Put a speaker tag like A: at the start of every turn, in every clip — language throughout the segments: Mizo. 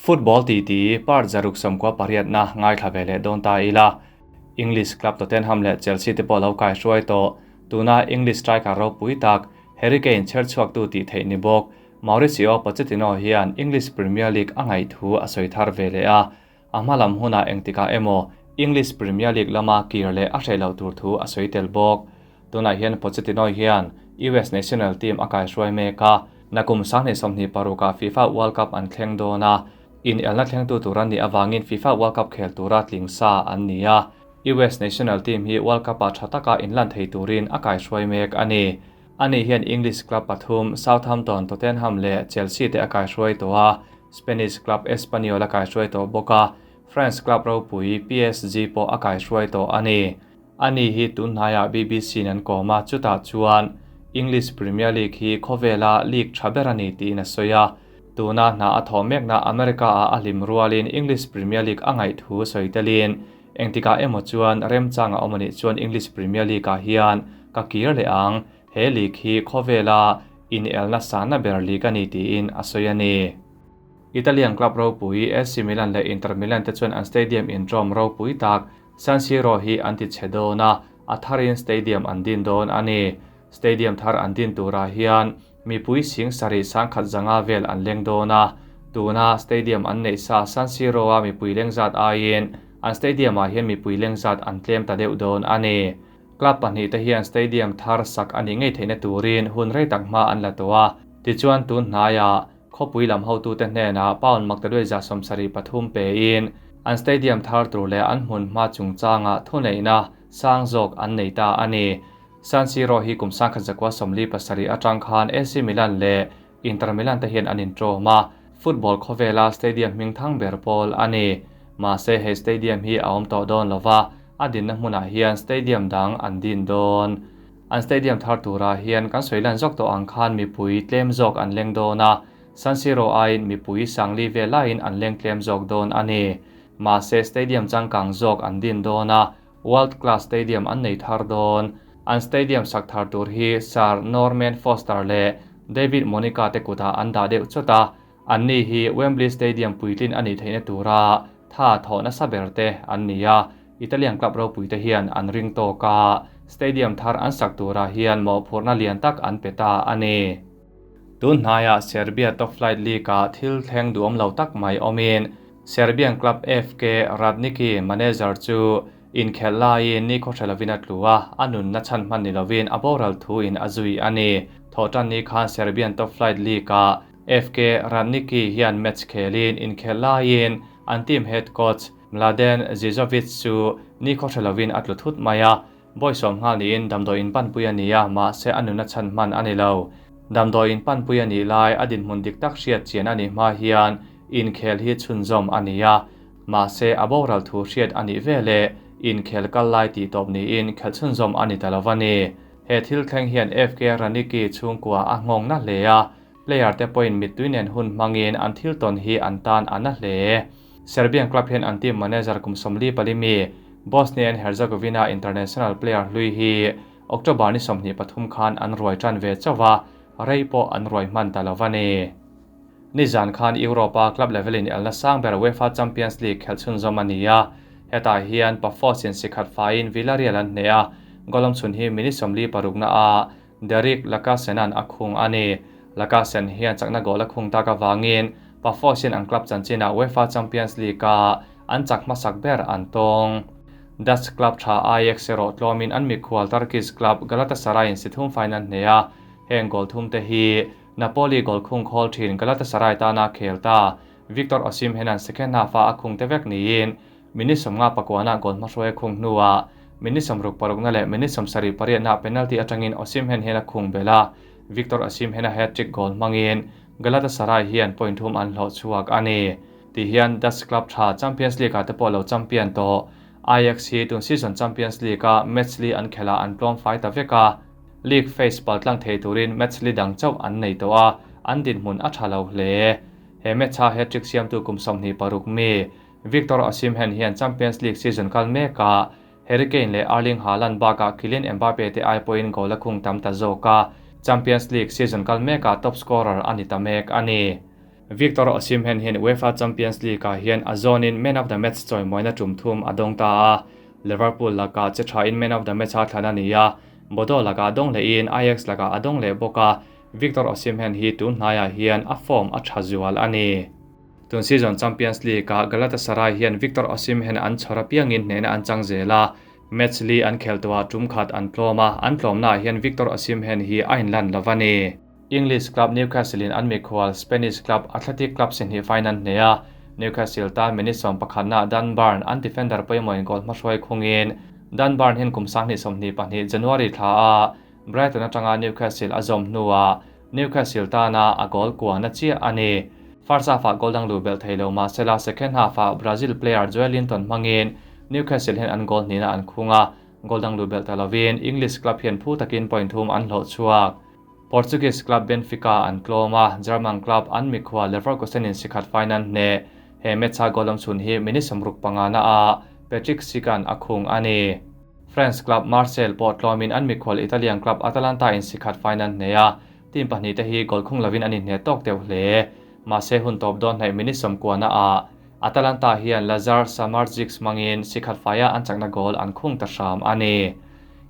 A: Football titi part 198na ngaithla ve leh dawn ta ila. English club Tottenham leh Chelsea te pawh lo kaihruai tawh. Tuna English striker ropui tak Harry Kane chherchhuaktu tih theih ni bawk Mauricio Pochettino hian English Premier League a ngaih thu a sawi thar ve leh a. A hma lam hunah engtikah emaw English Premier League lama kir leh a hreh loh tur thu a sawi tel bawk. Tunah hian Pochettino hian US national team a kaihruai mek a, nakum 2026 ah FIFA World Cup an thleng dawn a, inelna thlengtu tur an nih avangin FIFA World Cup khel tura tling sa an ni a. US national team hi World Cup ah tha taka inlan thei turin a kaihruai mek a ni. Ani hian English club pathum Southampton, Tottenham leh Chelsea te a kaihruai tawh a, Spanish club Espanyol a kaihruai tawh bawk a, France club ropui PSG pawh a kaihruai tawh a ni. Ani hi tunhnaiah BBC in an kawm a, chutah chuan English Premier League hi khawvela league tha ber a ni tiin a sawi a. Tuna hna a thawh mekna America-ah a hlim rualin English Premier League a ngaih thu sawi telin engtikah emaw chuan remchang a awm a nih chuan English Premier League-ah hian ka kir leh ang, he league hi khawvela inelna sanna ber league a ni tiin a sawi a ni. Italian club ropui AC Milan leh Inter Milan te chuan an stadium inṭawm ropui tak San Siro hi an ti chhe dawn a, a tharin stadium an din dawn a ni. Stadium thar an din turah hian mipui sing sarih sangkhat zanga vel an leng dawn a, tuna stadium an neih sa San Siro-a mipui leng zat aiin an stadium-ah hian mipui leng zat an tlem ta deuh dawn a ni. Club pahnihte hian stadium thar sak a nih ngei theihna turin hun rei tak hma an la tawh a, tichuan tun hnaiah Khawpui lam hotute hnenah pound maktaduai 73 pein an stadium thar tur leh an hmun hma chungchangah thuneihna sang zawk an nei ta a ni. San Siro hi kum 1947 atang khan AC Milan leh Inter Milan te hian an inṭawm a, football khawvela stadium hming thang ber pawl a ni. Mahse he stadium hi a awm tawh dawn lova, a dinna hmunah hian stadium dang an din dawn. An stadium thar turah hian kan sawi lan zawk tawh ang khan mipui tlem zawk an leng dawn a, San Siro aiin mipui sangli vel laiin an leng tlem zawk dawn a ni. Mahse stadium changkang zawk an din dawn a, world class stadium an nei thar dawn. An stadium sak thar tur hi Sir Norman Foster leh David Monica te kutah an dah deuh chawt a, anni hi Wembley Stadium puitlin a nih theihna tura tha thawh nasa ber te an ni a. Italian club ropui te hian an ring tawk a, stadium thar an sak turah hian mawhphurhna lian tak an pe ta a ni. Tun hnaiah Serbia top flight league-ah thil thleng duhawm lo tak mai awmin Serbian club FK Radniki manager chu inkhelh laiin ni khawhre lovin a tlu a, a nunna chhan hman ni lovin a boral thuin a zui a ni. Thawhtan ni khan Serbian top flight league-ah FK Radniki hian match khelin inkhelh laiin an team head coach Mladen Zizovic chu ni khawhre lovin a tlu thut mai a, bawisawm nghal niin damdawi in panpui a ni a, mahse a nuna chhan hman a ni lo. Damdawi in panpui a nih lai a dinhmun dik tak hriat chian a nih hma hian inkhel hi chhunzawm a ni a, mahse a boral thu hriat a nih veleh inkhel kal lai tih tawp niin khelh chhunzawm a ni ta lo a ni. He thil thleng hian FK Radnicki chhungkua a nghawng na hle a, player te pawhin mittui nen hun hmangin an thil tawn hi an tan a na hle. Serbian club hian an team manager kum 44 mi Bosnia and Herzegovina international player hlui hi October ni 23 khan an ruai tan ve chauh a, rei pawh an ruai hman ta lo a ni. Nizan khan Europa club level in elna sang ber UEFA Champions League khelh chhunzawm a ni a, hetah hian Pafos in sikhat faiin Villarreal an hneh a, goal awm chhun hi minute 46 na a Derrick Lacassenan a khung a ni. Lacazette hian chakna goal a khung tak avangin Pafos hian an club chanchinah UEFA Champions League-a an chak hmasak ber an tawng. Dutch club tha Ajax erawh tlawmin an mikhual Turkish club Galatasaray in si thum final hneh a, heng goal thum te hi Napoli goal khung khawl thin Galatasaray tana khel ta Victor Osimhen an second half-a a khung te vek niin minute 59 goal hmahruai a khung hnuah minute 66 leh minute 78 na penalty atangin Osimhen hian a khung bel a, Victor Osimhen a hat-trick goal hmangin Galatasaray hian point thum an hlawh chhuak a ni. Ti hian Dutch club tha Champions League-ah te pawh lo champion tawh. Ajax hi tun season Champions League-a match li an khelh ah an tlawm fai ta vek a, league phase paltlang thei turin match li dang chauh an nei tawh a, an dinhmun a tha lo hle. He match a hat-trick siamtu kum 26 mi Victor Osimhen hian Champions League season kal mekah Harry Kane leh Erling Haaland bakah Kylian Mbappe te ai pawhin goal a khung tam ta zawk a, Champions League season kal mekah top scorer a ni ta mek a ni. Victor Osimhen hian UEFA Champions League-ah hian a zawnin Man of the Match chawimawina tum thum a dawng ta a, Liverpool lakah che thain Man of the Match-a thlan a ni a, Bodo lakah dawng lehin Ajax lakah a dawng leh bawk a, Victor Osimhen hi tun hnaiah hian a form a tha zual a ni. Tun season Champions League-ah Galatasaray hian Victor Osimhen an chhawr apiangin hnehna an chang zel a, match li an khel tawhah tum khat an tlawm a, an tlawmnaah hian Victor Osimhen hi a inlan lo a ni. English club Newcastle in an mikhual Spanish club Athletic Club sihnih fine an hneh a, Newcastle tan minute 11 ah Dan Burn an defender pawimawhin goal hmahruai khungin Dan Burn hian kum 2022 January thla a Brighton atanga Newcastle a zawm hnuah Newcastle tana a goal kuan a chiah a ni. First half ah goal dang lu bel theilo mahsela second half ah Brazil player Joelinton hmangin Newcastle hian an goal hnihna an khung a, goal dang lu bel ta lovin English club hian phu takin point thum an hlawh chhuak. Portuguese club Benfica an tlawm a, German club an mikhua Leverkusen in sikhat fine an hneh. He match a goal awm chhun hi minute 65 na a Patrick Schick-a'n a khung a ni. France club Marseille pawh tlawmin an mikhual Italian club Atalanta in sikhat fine an hneh a, team pahnih te hi goal khung lovin an inhneh tawk deuh hle. Mahse hun tawp dawn hnaih minute 90 na a Atalanta hian Lazar Samardzic hmangin sikhat faia an chakna goal an khung ta hram a ni.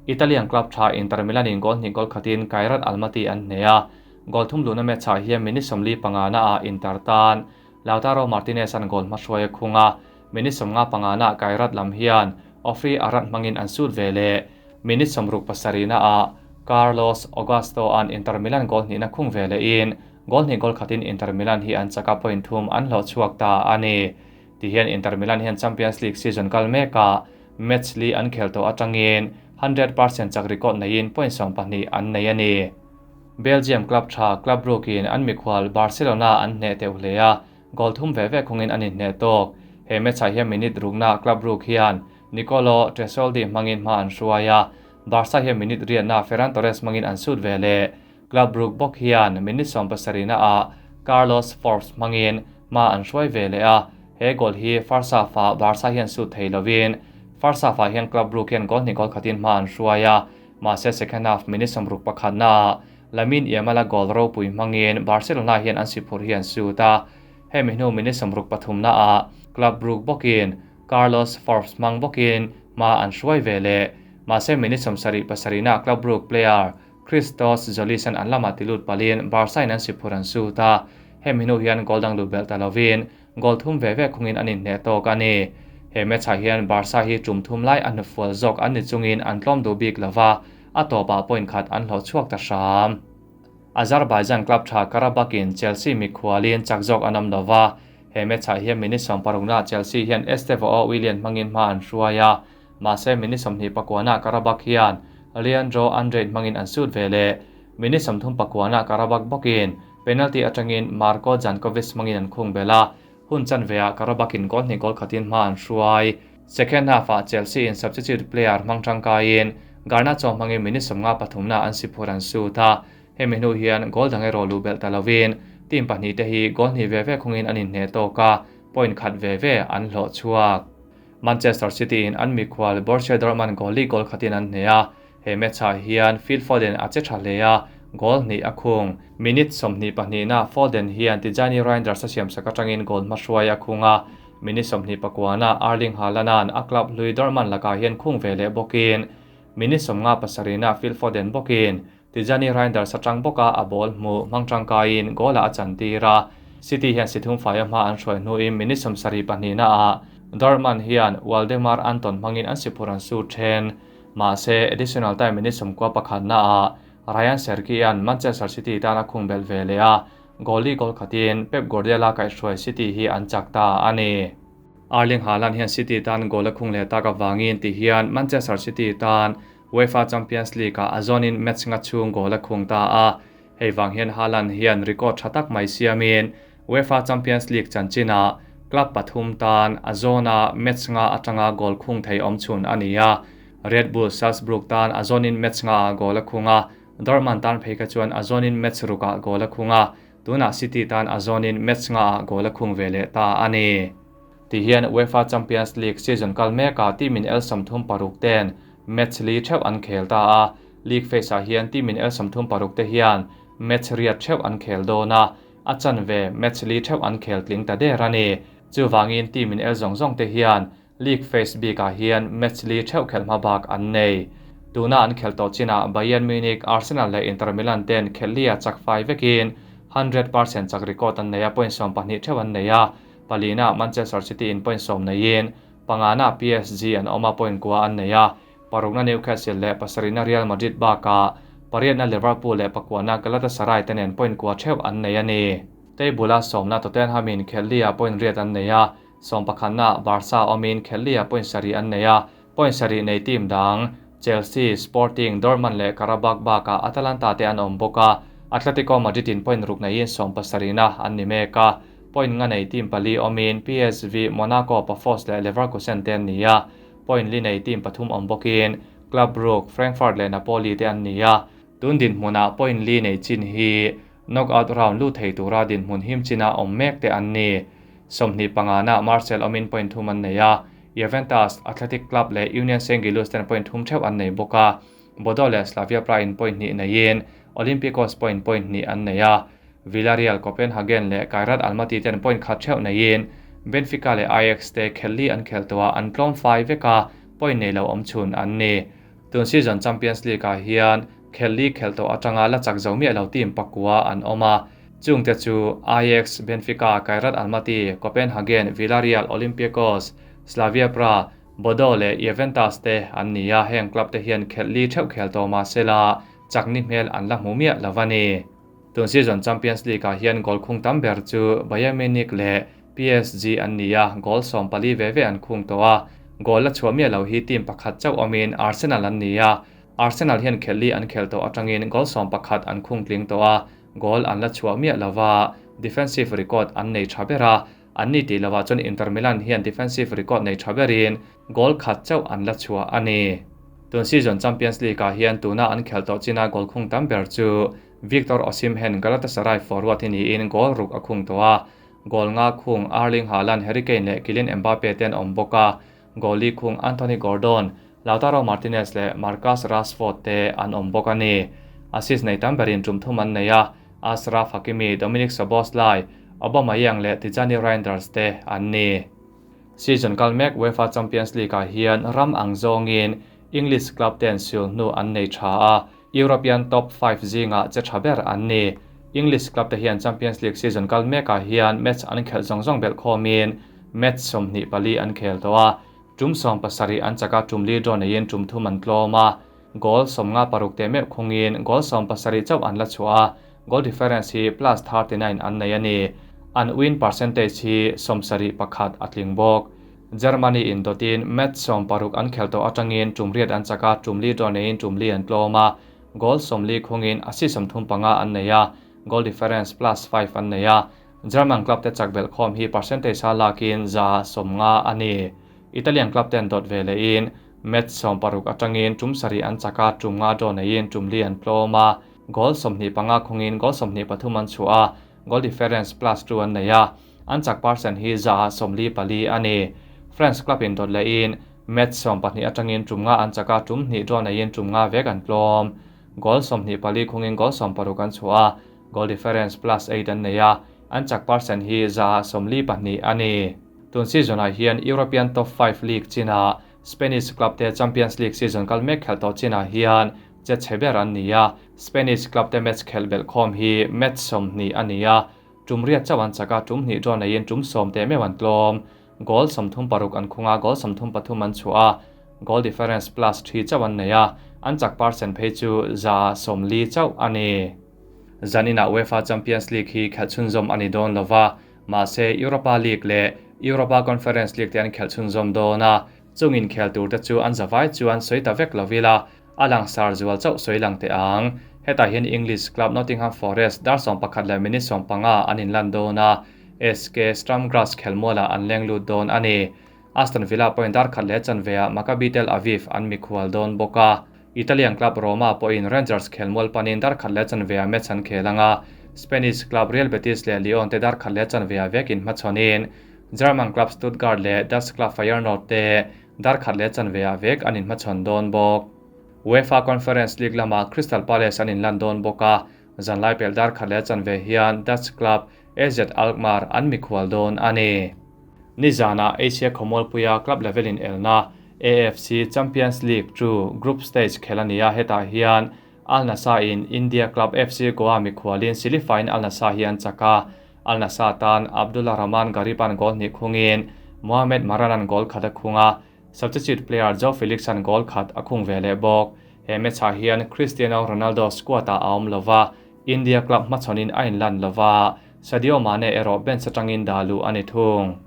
A: Italian club tha Inter Milan in goal hnih goal khatin Kairat Almaty an hneh a, goal thum luhna match ah hian minute 45 na a Inter tan Lautaro Martinez an goal hmahruai a khung a, minute 55 na Kairat lam hian Ofri Arad hmangin an sut ve leh. Minute 67 na a Carlos Augusto an Inter Milan goal hnihna khung ve leh in goal hnih goal khatin Inter Milan hi an chaka point thum an hlawh chhuak ta a ni. Ti hian Inter Milan hian Champions League season kal meka match li an khel tawh atangin 100% chak record neiin point 12 an nei a ni. Belgium club tha Club Brugge in an mikhual Barcelona an hneh teuh hle a, goal thum ve ve khungin an inhneh tawk. He match ah hian minute rukna Club Brugge hian Nicolo Tresoldi hmangin hma an hruai a, Barca hian minute riatna Ferran Torres hmangin an sut ve leh. Club Brugge bawk hian minute 70 na a Carlos Forbes hmangin hma an hruai ve leh a, he goal hi first half ah Barca hian sut thei lovin first half ah hian Club Brugge hian goal hnih goal khatin hma an hruai a, mahse second half minute 61 na a Lamine Yamal a goal ropui hmangin Barcelona hian an siphur hi an sut a, hemi hnu minute 63 na a Club Brugge bawkin Carlos Forbes hmang bawkin hma an hruai ve leh. Mahse minute 77 na Club Brugge player Christos Tzolis an lama tilut palin Barca in an siphur an sut a, hemi hnu hian goal dang lu bel ta lovin goal thum ve ve khungin an inhneh tawk a ni. He match ah hian Barca hi tum thum lai an hnufual zawk an ni chungin an tlawm duh bik lova, a tawpah point khat an hlawh chhuak ta hram. Azerbaijan club tha Karabakh in Chelsea mikhualin chak zawk an awm lova, he match ah hian minute 60 na Chelsea hian Estevao Willian hmangin hma an hruai a, mahse minute 29 na Karabakh hian Leandro Andrade hmangin an sut ve leh. Minute 39 na Karabakh bawkin penalty atangin Marko Jankovic hmangin an khung bel a, hun chan ve ah Karabakh in goal hnih goal khatin hma an hruai. Second half ah Chelsea in substitute player hmang tangkaiin Garnacho hmangin minute 53 na an siphur an sut a, hemi hnu hian goal dang erawh lu bel ta lovin team pahnih te hi goal hnih ve ve khungin an inhneh tawk a, point khat ve ve an hlawh chhuak. Manchester City in an mikhual Borussia Dortmund goal li goal khatin an hneh a, he match ah hian Phil Foden a che tha hle a, goal hnih a khung. Minute 22 na Foden hian Tijani Reinders a siam sak atangin goal hmahruai a khung a, minute 29 na Erling Haaland-a'n a club hlui Dortmund lakah hian khung ve leh bawkin minute 57 na Phil Foden bawkin Tijani Reinders atang bawka a ball hmu hmang tangkaiin goal a chan tir a. City hian si thum fai a hma an hruai hnuin minute 72 na a Dortmund hian Waldemar Anton hmangin an siphur an su then. Mahse additional time minute 11 na a Ryan Cherki-a'n Manchester City tan a khung bel ve leh a, goal li goal khatin Pep Guardiola kai hruai City hi an chak ta a ni. Erling Haaland hian City tan goal a khung leh tak awangin ti hian Manchester City tan UEFA Champions League ah a zawnin match nga chhung goal a khung ta a, hei wang hian Haaland hian record tha tak mai siamin UEFA Champions League chanchina club pathum tan a zawna match nga atanga goal khung thei awm chhun a ni a. Red Bull Salzburg tan a zawnin match nga a goal a khung a, Dortmund tan phei kha chuan a zawnin match rukah goal a khung a, tunah City tan a zawnin match nga a goal a khung ve leh ta a ni. Ti hian UEFA Champions League season kal meka team in el 36 ten match li theuh an khel ta a, league phase ah hian team in el 36 te hian match riat theuh an khel dawn a. a chanve match li theuh an khel tling ta der a ni. Chuvangin team in el zawng zawng te hian league phase bikah hian match li theuh khelh hma bak an nei. Tuna an khelh tawh chinah Bayern Munich, Arsenal leh Inter Milan ten khelh lia chak fai vekin 100% chak record an nei a, point 12 theuh an nei a. Palina Manchester City in point 10 neiin pangana PSG an awm a, point kua an nei a. Parukna Newcastle leh pasarihna Real Madrid bakah pariatna Liverpool leh pakuana Galatasaray te nen point kua theuh an nei a ni. Table-a sawmna Tottenham in khelh lia point riat an nei a, sawm pakhatna Barca awmin khelh lia point sarih an nei a, point sarih nei team dang Chelsea, Sporting, Dortmund leh Qarabag bakah Atalanta te an awm bawk a, Atletico Madrid in point ruk neiin sawm pasarihna an ni mek a, point nga nei team pali awmin PSV, Monaco, Pafos leh Leverkusen te an ni a, point li nei team pathum awm bawkin Club Brugge, Frankfurt leh Napoli te an ni a. Tun dinhmunah point li nei chin hi knockout round lut thei tura dinhmun him china awm mek te an ni. 25na Marseille awmin point thum an nei a, Juventus, Athletic Club leh Union Saint-Gilloise ten point thum theuh an nei bawk a, Bodo leh Slavia Praha in point hnih neiin Olympiacos point point hnih an nei a, Villarreal, Copenhagen leh Kairat Almaty ten point khat theuh neiin Benfica leh Ajax te khelh li an khel tawh a, an tlawm fai vek a, point nei lo awm chhun an ni. Tun season Champions League ah hian khelh li khelh tawh atanga la chak zo miah lo team pakua an awm a, chungte chu Ajax, Benfica, Kairat Almaty, Copenhagen, Villarreal, Olympiacos, Slavia Praha, Bodo leh Juventus te an ni a, heng club te hian khelh li theuh khel tawh mah sela chak ni hmel an la hmu miah lo a ni. Tun season Champions League ah hian goal khung tam ber chu Bayern Munich leh PSG an ni a, goal 14 ve ve an khung tawh a, goal la chhuah miah lo hi team pakhat chauh awmin Arsenal an ni a, Arsenal hian khelh li an khel tawh atangin goal 11 an khung tling tawh a, goal an la chhuah miah lova, defensive record an nei tha ber a, an ni tih lovah chuan Inter Milan hian defensive record nei tha berin goal khat chauh an la chhuah a ni. Tun season Champions League ah hian tuna an khelh tawh china goal khung tam ber chu Victor Osimhen Galatasaray forward hi niin goal ruk a khung tawh a, goal nga khung Erling Haaland, Harry Kane leh Kylian Mbappe te an awm bawk a, goal li khung Anthony Gordon, Lautaro Martinez leh Marcus Rashford te an awm bawk a ni. Assist nei tam berin tum thum an nei a, Achraf Hakimi, Dominik Szoboszlai, Aubameyang leh Tijjani Reijnders te an ni. Season kal mek UEFA Champions League ah hian ram ang zawngin English club ten sil hnu an nei tha a, European top 5 zingah che tha ber an ni. English club te hian Champions League season kal mekah hian match an khelh zawng zawng belh khawmin match 24 an khel tawh a, tum 17 an chaka tum li draw neiin tum thum an tlawm a, goal 56 te meuh khungin goal 17 chauh an la chhuah a, goal difference hi plus 39 an nei a ni. An win percentage hi 71 a tling bawk. Germany in dotin match 60 an khel tawh atangin tum riat an chaka tum li draw neiin tum li an tlawm a, goal 40 khungin assist 35 an nei a, goal difference plus 5 an nei a. German club te chak bel khawm hi percentage a lakin za 50 a ni. Italian club ten dot ve lein match 60 atangin tum sari an chaka tum nga draw neiin tum li an tlawm a, goal 25 khungin goal 23 an chhuah a, goal difference plus 2 an nei a, an chak percent hi za 44 a ni. France club in dot lein match 12 atangin tum nga an chaka tum hnih draw neiin tum nga vek an tlawm, goal 24 khungin goal 16 an chhuah a, goal difference plus 8 an nei a, an chak percent hi za 42 a ni. Tun season ah hian European top 5 league china Spanish club te Champions League season kal mek khel tawh china hian che chhe ber an ni a, Spanish club te match khel bel khawm hi match 20 a ni a, tum riat chauh an chaka tum hnih draw neiin tum 10 te meuh an tlawm, goal 36 an khunga goal 33 an chhuah a, goal difference plus 3 chauh an nei a, an chak percent phei chu za 40 chauh a ni. Zanina UEFA Champions League hi khelh chhunzawm a ni dawn lova, mahse Europa League leh Europa Conference League te an khelh chhunzawm dawn a, chungin khel tur te chu an zawai chuan sawi ta vek lovila, a langsar zual chauh sawi lang te ang. Hetah hian English club Nottingham Forest dar 11 leh minute 15 an inlan dawn a, SK Sturm Graz khelmualah an leng lut dawn a ni. Aston Villa point dar khat leh chanveah Maccabi Tel Aviv an mikhual dawn bawk a. Italian club Roma pawhin Rangers khelmual panin dar khat leh chanveah match an khel anga, Spanish club Real Betis leh Lyon te dar khat leh chanveah vekin hmachhawnin German club Stuttgart leh Dutch club Feyenoord te dar khat leh chanveah vek an inhmachhawn dawn bawk. UEFA Conference League lama Crystal Palace an inlan dawn bawk a, Zanlai pel dar khat leh chanve hian Dutch club AZ Alkmaar an mikhual dawn a ni. Nizana Asia khawmualpuia club level in elna AFC Champions League 2 group stage khel a ni a, hetah hian Al Nassr in India club FC Goa mikhualin silifain Al Nassr hi an chak a. Al Nassr tan Abdullah Rahman Gariban goal hnih khungin Mohamed Maranan goal khat a khung a, substitute player Joao Felix-a'n goal khat a khung ve leh bawk. He match-ah hian Cristiano Ronaldo squad-ah a awm lova, India club hmachhawnin a inlan lova, Sadio Mane erawh bench atangin dah luh a ni thung.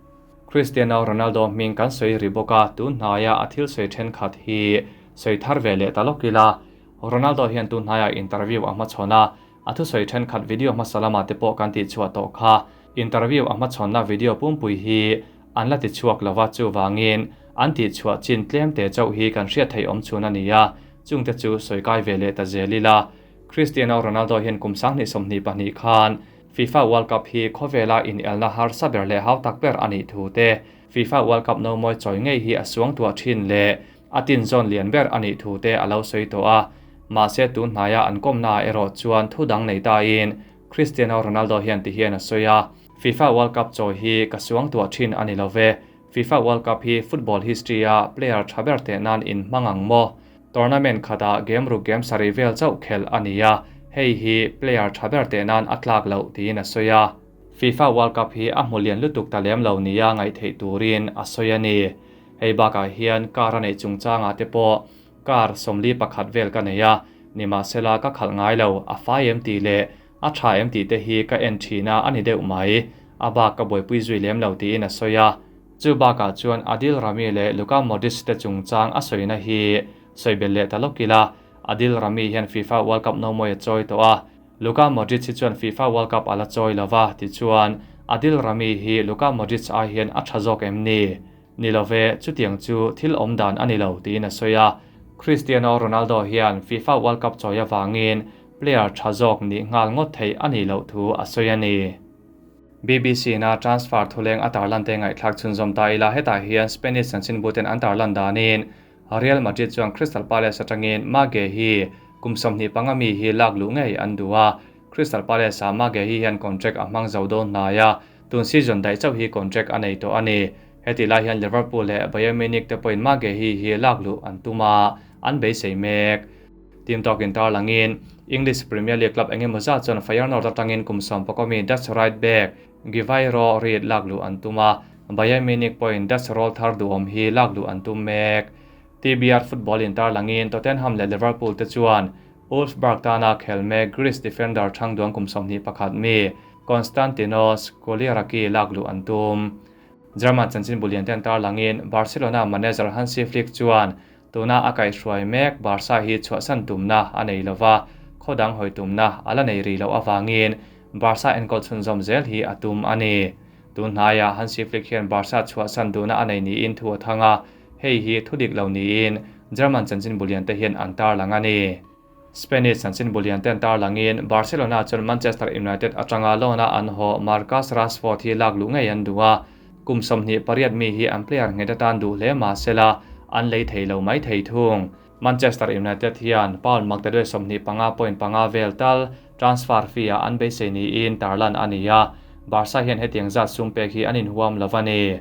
A: Cristiano Ronaldo hming kan sawi ri bawk a, tun hnaia a thil sawi thenkhat hi sawi thar ve leh ta lawk ila. Ronaldo hian tun hnaiah interview a hmachhawn a, a thusawi thenkhat video hmasa lamah te pawh kan tihchhuah tawh kha. Interview a hmachhawnna video pumpui hi an la tichhuak lova, chuvangin an tihchhuah chin tlem te chauh hi kan hriat theih awm chhun a ni a, chungte chu sawi kai ve leh ta zel ila. Cristiano Ronaldo hian kum 2022 khan FIFA World Cup hi khawvela inelna harsa ber leh hau tak ber a nih thu te, FIFA World Cup no mawi chawi ngei hi a suang tuah thin leh a tin zawn lian ber a nih thu te a lo sawi tawh a. Mahse tun hnaia an kawmnaah erawh chuan thu dang nei tain Cristiano Ronaldo hian ti hian a sawi a, FIFA World Cup chawi hi ka suang tuah thin a ni lo ve. FIFA World Cup hi football history-a player tha ber teh nan in hmang ang maw? Tournament khatah game ruk game sarih vel chauh khelh a ni a, hei hi player tha ber teh nan a tlak loh tiin a sawi a. FIFA World Cup hi a hmu lian lutuk ta lem lo nia ngaih theih turin a sawi a ni. Hei bakah hian car a neih chungchangah te pawh car 41 vel ka nei a, nimahsela ka khalh ngai lo, a fai em tih leh a tha em tih te hi ka en thin a a ni deuh mai. A bak ka buaipui zui lem lo tiin a sawi a. Chu bakah chuan Adil Rami leh Luka Modric te chungchang a sawina hi sawi belh leh ta lawk ila, Adil Rami hian FIFA World Cup no mawi a chawi tawh a, Luka Modric hi chuan FIFA World Cup a la chawi lova, tichuan Adil Rami hi Luka Modric ai hian a tha zawk em ni? Ni love, chutiang chu thil awm dan a ni lo tiin a sawi a. Cristiano Ronaldo hian FIFA World Cup chawi avangin player tha zawk nih nghal ngawt theih a nih loh thu a sawi a ni. BBC na transfer thuleng a tarlan te ngaihthlak chhunzawm ta ila, hetah hian Spanish chanchinbu ten an tarlan danin Real Madrid chuan Crystal Palace atangin Marc Guehi kum 25 mi hi lak luh ngei an duh a. Crystal Palace ah Marc Guehi hian contract a hmang zo dawn hnai a, tun season daih chauh hi contract a nei tawh a ni. Heti lai hian Liverpool leh Bayern Munich te pawhin Marc Guehi hi lak luh an tum a, an beisei mek. Team tawkin tarlangin English Premier League club engemaw zat chuan Feyenoord atangin kum 11 mi Dutch right back Givairo Read lak luh an tum a, Bayern Munich pawhin Dutch rawl thar duhawm hi lak luh an tum mek. TBR football in tarlangin Tottenham leh Liverpool te chuan Wolfsburg tana khel mek Greece defender thangduang kum 21 mi Konstantinos Koulieraki lak luh an tum. German chanchin bulian ten tarlangin Barcelona manager Hansi Flick chuan tuna a kaihhruai mek Barca hi chhuahsan tumna a nei lova, khodang hawi tumna a la nei ri loh awangin Barca enkawl chhunzawm zel hi a tum a ni. Tun hnaia Hansi Flick hian Barca chhuahsan duhna a nei niin thu a thang a, hei hi thu dik lo niin German chanchin bulian te hian an tarlang a ni. Spanish chanchin bulian ten tarlangin Barcelona chuan Manchester United atanga loan-a an haw Marcus Rashford hi lak luh ngei an duh a, kum 28 mi hi an player nghet atan duh hle mahsela an lei thei lo mai thei thung. Manchester United hian pound maktaduai 25.5 vel tal transfer fee-a an beisei niin tarlan a ni a, Barca hian hetiang zat sum pek hi an inhuam lo a ni.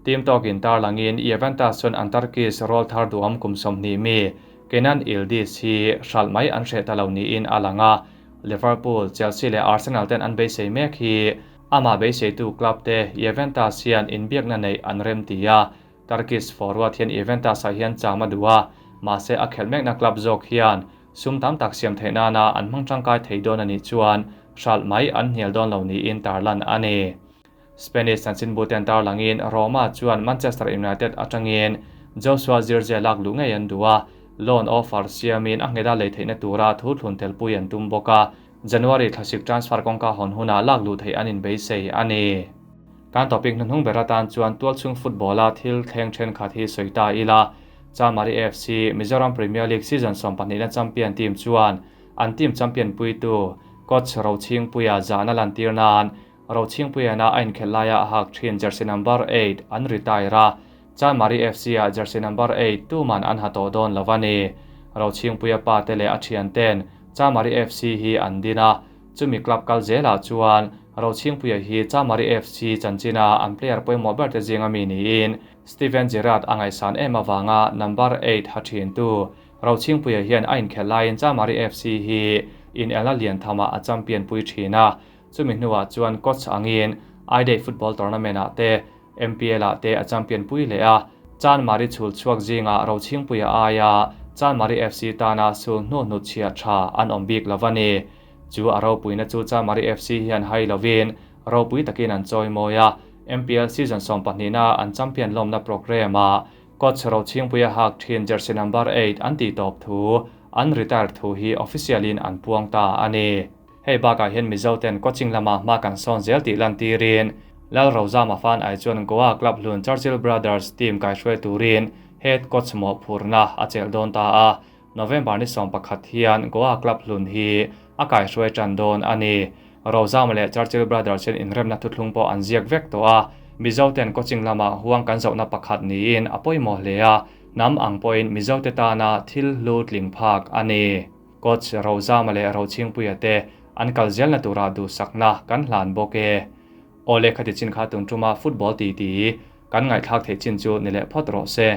A: Team tawkin tarlangin Juventus chuan an Turkish rawl thar duhawm kum 20 mi Kenan Yildiz hi hralh mai an hreh ta lo niin a lang a, Liverpool, Chelsea leh Arsenal ten an beisei mek hi amah beiseitu club te Juventus hian inbiakna neih an rem ti a, Turkish forward hian Juventus ah hian cham a duh a, mahse a khelh mekna club zawk hian sum tam tak siam theih nana an hmang tangkai thei dawn a nih chuan hralh mai an hnial dawn lo niin tarlan a ni. Spanish chanchinbu ten tarlangin Roma chuan Manchester United atangin Joshua Zirkzee lak luh ngei an duh a, loan offer siamin a ngheta lei theihna tura thu thlun telpui an tum bawk a, January thlasik transfer kawngka hawn hunah lak luh theih an inbeisei a ni. Kan topic hnuhnung ber atan chuan tualchhung football-a thil thleng thenkhat hi sawi ta ila, Chamari FC, Mizoram Premier League season 12 na champion team chuan an team champion puitu coach Rochhingpuia zahna lantir nan Rochhingpuia na a inkhelh laia a hak thin jersey number 8 an retire a, Chamari FC a jersey number 8 tuman an ha tawh dawn lo a ni. Rochhingpuia pa te leh a thian ten Chamari FC hi an din a, chumi club kal zelah chuan Rochhingpuia hi Chamari FC chanchina an player pawimawh ber te zinga mi niin Steven Gerrard a ngaihsan em avanga number 8 ha thin tu Rochhingpuia hian a inkhelh laiin Chamari FC hi in elna lian thama a champion pui thin a, chumi hnuah chuan coach angin I-Day football tournament ah te MPL ah te a champion pui leh a, Chanmari chhul chhuak zinga Rochhingpuia aia Chanmari FC tana sul hnu hnu chhia tha an awm bik lo a ni. Chu a ropuina chu Chanmari FC hian hai lovin ropui takin an chawi mawi a, MPL season 12 na an champion lawmna program a coach Rochhingpuia hak thin jersey number 8 an ti tawp thu an retire thu hi official in an puang ta a ni. Hei bakah hian Mizo ten coaching lama hma kan sawn zel tih lan tirin Lal Rozama fan ai chuan Goa Club hlun Churchill Brothers team kai hruai turin head coach mo phurna a chel dawn ta a, November ni 11 hian Goa Club hlun hi a kai hruai tan dawn a ni. Rozama leh Churchill Brothers hian inremna thuthlung pawh an ziak vek tawh a, Mizo ten coaching lama huang kan zohna pakhat niin a pawimawh hle a, nam ang pawhin Mizo te tana thil hlu tling phak a ni. Coach Rozama leh Rochhingpuia te an kal zelna tura duhsakna kan hlan bawk e. Awle khati chin kha tun tuma football ti ti kan ngaihthlak theih chin chu ni leh phawt rawh se.